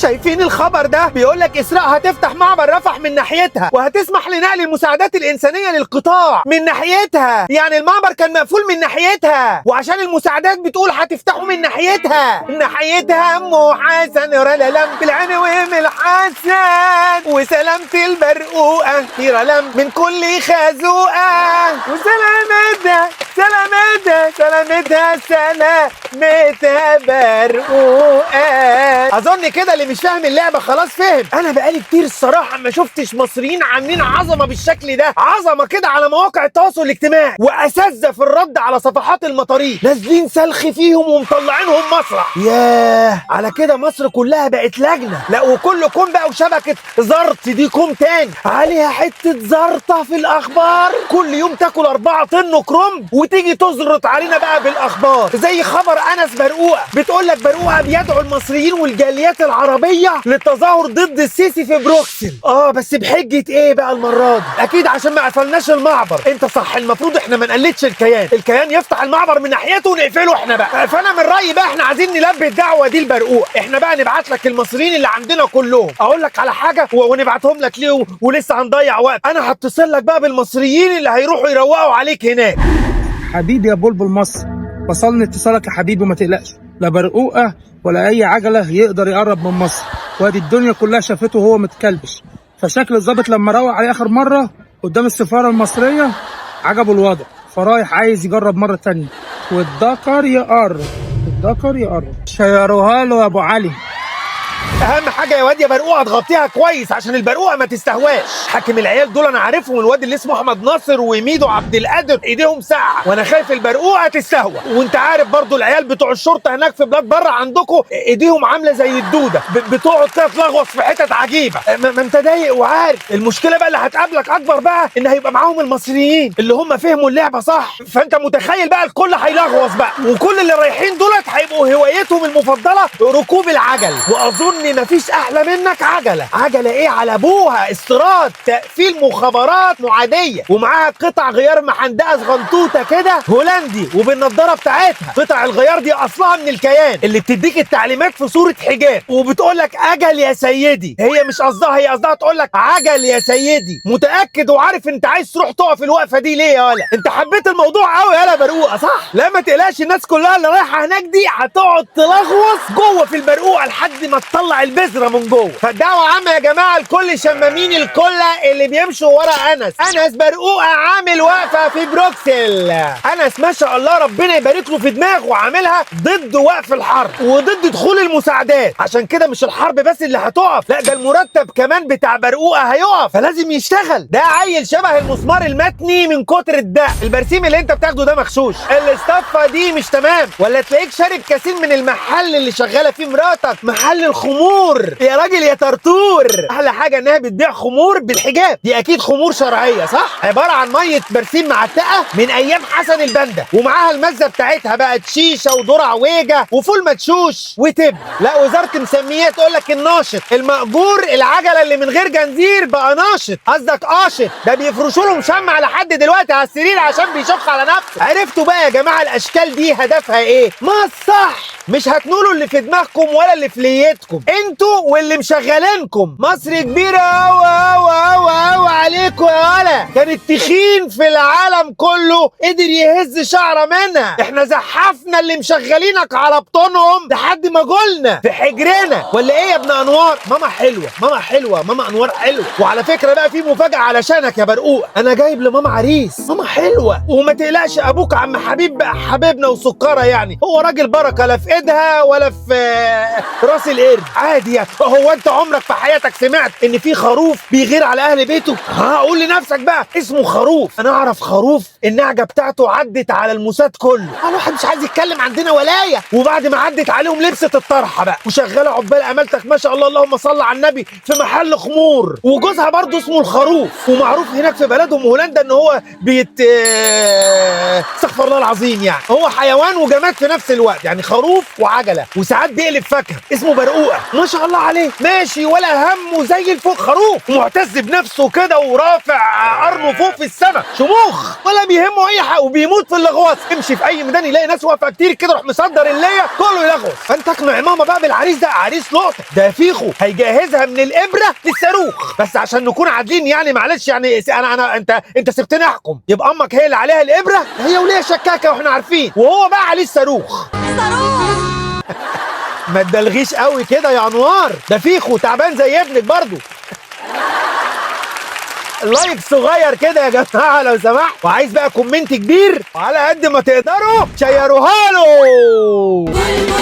شايفين الخبر ده؟ بيقول لك اسراء هتفتح معبر رفح من ناحيتها، وهتسمح لنقل المساعدات الانسانية للقطاع من ناحيتها. يعني المعبر كان مقفول من ناحيتها، وعشان المساعدات بتقول هتفتحه من ناحيتها. ناحيتها ام حسن رلالم بالعين وام الحسن، وسلامة البرقوقه تيرالم من كل خازوقه، وسلامتها سلامتها سلامتها سلامتها برقوقه. اظن كده اللي مش فاهم اللعبة خلاص فهم. انا بقالي كتير الصراحة ما شفتش مصريين عاملين عظمه بالشكل ده، عظمه كده على مواقع التواصل الاجتماعي، واساتذه في الرد على صفحات المطاريد، نازلين سلخ فيهم ومطلعينهم مسرح. ياه على كده مصر كلها بقت لجنة. لا وكل كوم بقى وشبكة زرط دي كوم تاني، عليها حتة زرطه في الاخبار، كل يوم تاكل 4 طن كرنب وتيجي تزرط علينا بقى بالاخبار. زي خبر انس برقوقه، بتقول لك برقوقه بيدعو المصريين والجاليات العربية للتظاهر ضد السيسي في بروكسل. بس بحجة ايه بقى المرة دي؟ اكيد عشان ما قفلناش المعبر. انت صح، المفروض احنا ما نقلدش الكيان، الكيان يفتح المعبر من ناحيته ونقفله احنا بقى. فانا من رايي بقى احنا عايزين نلبي الدعوة دي لبرقوقه، احنا بقى نبعت لك المصريين اللي عندنا كلهم. اقول لك على حاجة ونبعتهم لك ليه ولسه هنضيع وقت؟ انا هتصل لك بقى بالمصريين اللي هيروحوا يروقوا عليك هناك. حبيبي يا بلبل مصر، وصلني اتصالك يا حبيبي وما تقلقش، لا برقوقه ولا اي عجله يقدر يقرب من مصر، وادي الدنيا كلها شافته وهو متكلبش. فشكل الظابط لما روق عليه اخر مرة قدام السفارة المصرية عجبه الوضع، فرايح عايز يجرب مرة تانية. والدكر يقرب، الدكر يقرب، شيروها له يا ابو علي. اهم حاجة يا واد يا برقوقه تغطيها كويس عشان البرقوقه ما تستهواش. حاكم العيال دول انا عارفهم، الواد اللي اسمه احمد ناصر وميدو عبد القادر ايديهم ساعة، وانا خايف البرقوقه تستهوى. وانت عارف برضو العيال بتوع الشرطة هناك في بلاد بره عندكم ايديهم عامله زي الدودة، بتقعد كده تلغوص في حتت عجيبة. ما انت ضايق وعارف. المشكلة بقى اللي هتقابلك اكبر بقى ان هيبقى معاهم المصريين اللي هم فهموا اللعبة صح، فانت متخيل بقى الكل هيلغوص بقى، وكل اللي رايحين دولت هيبقوا هوايتهم المفضلة ركوب العجل. واظن مفيش احلى منك عجله. عجله ايه على ابوها؟ استيراد، تقفيل مخابرات معاديه، ومعاها قطع غيار محندقه صغنطوطه كده هولندي، وبالنضاره بتاعتها. قطع الغيار دي اصلها من الكيان اللي بتديك التعليمات في صوره حجاب وبتقول لك اجل يا سيدي. هي مش قصدها، هي قصدها تقول لك عجل يا سيدي. متاكد وعارف انت عايز تروح تقف الوقفة دي ليه يا ولا؟ انت حبيت الموضوع قوي يالا برقوقه صح؟ لا ما تقلقش، الناس كلها اللي رايحة هناك دي هتقعد تلغوص جوه في البرقوقه لحد ما تطلع البذرة من جوه. فالدعوة عامة يا جماعة لكل شمامين الكله اللي بيمشوا ورا انس. انس برقوقه عامل وقفه في بروكسل. انس ما شاء الله ربنا يبارك له في دماغه، عاملها ضد وقف الحرب وضد دخول المساعدات. عشان كده مش الحرب بس اللي هتقف، لا ده المرتب كمان بتاع برقوقه هيقف، فلازم يشتغل. ده عيل شبه المسمار المتني من كتر الدق. البرسيم اللي انت بتاخده ده مغشوش، الاستفه دي مش تمام، ولا تلاقيك شارب كاسين من المحل اللي شغالة فيه مراتك، محل الخمور يا راجل يا طرطور. احلى حاجة انها بتبيع خمور بالحجاب، دي اكيد خمور شرعية صح؟ عبارة عن مية برسيم معتقه من ايام حسن البنا، ومعاها المزة بتاعتها بقى شيشة وذره عويجه وفول مدشوش وتب. لا وزارة مسميه تقول لك الناشط المأجور، العجلة اللي من غير جنزير بقى ناشط، قصدك قاشط. ده بيفرشوا لهم شمع لحد دلوقتي على السرير عشان بيشخ على نفسه. عرفتوا بقى يا جماعة الاشكال دي هدفها ايه؟ ما الصح مش هتنولوا اللي في دماغكم ولا اللي في ليتكم، انتوا واللي مشغلينكم. مصر كبيرة أوي أوي أوي أوي عليكم يا ولا. كان التخين في العالم كله قدر يهز شعره منها، احنا زحفنا اللي مشغلينك على بطونهم لحد ما جولنا في حجرنا، ولا ايه يا ابن انوار؟ ماما حلوة، ماما حلوة، ماما انوار حلوة. وعلى فكرة بقى في مفاجاة علشانك يا برقوق، انا جايب لماما عريس. ماما حلوة، وما تقلقش ابوك عم حبيب بقى حبيبنا وسكره، يعني هو راجل بركة لا في ايدها ولا في راس القرد عادي يعني. هو انت عمرك في حياتك سمعت ان في خروف بيغير على اهل بيته؟ ها قول لنفسك بقى اسمه خروف. انا اعرف خروف النعجه بتاعته عدت على الموساد كله، الواحد مش عايز يتكلم عندنا ولاية، وبعد ما عدت عليهم لبست الطرحة بقى وشغالة عقبال امالتك ما شاء الله اللهم صل على النبي في محل خمور. وجوزها برضه اسمه الخروف، ومعروف هناك في بلدهم هولندا ان هو بيت استغفر الله العظيم، يعني هو حيوان وجماد في نفس الوقت، يعني خروف وعجلة، وساعات بيقلب فاكهة. اسمه برقوقه. ما ما شاء الله عليه، ماشي ولا همه زي الفوق، خروف ومعتز بنفسه كده ورافع قرنه فوق في السما، شموخ ولا بيهمه اي حاجة، وبيموت في اللغواص. امشي في اي ميدان يلاقي ناس واقفة كتير كده روح مصدر اللية كله يلغوص. فانت اقنع ماما بقى بالعريس ده، عريس لقطة، ده فيخو هيجهزها من الابره للصاروخ. بس عشان نكون عادلين يعني معلش يعني انا انت سبتني احكم، يبقى امك هي اللي عليها الابره، هي وليها شكاكه واحنا عارفين، وهو بقى عليه الصاروخ. صاروخ. ما تبالغيش قوي كده يا انوار، ده فيخو تعبان زي ابنك برضو. like صغير كده يا جماعة لو سمحت، وعايز بقى comment كبير، وعلى قد ما تقدروا شيروها له.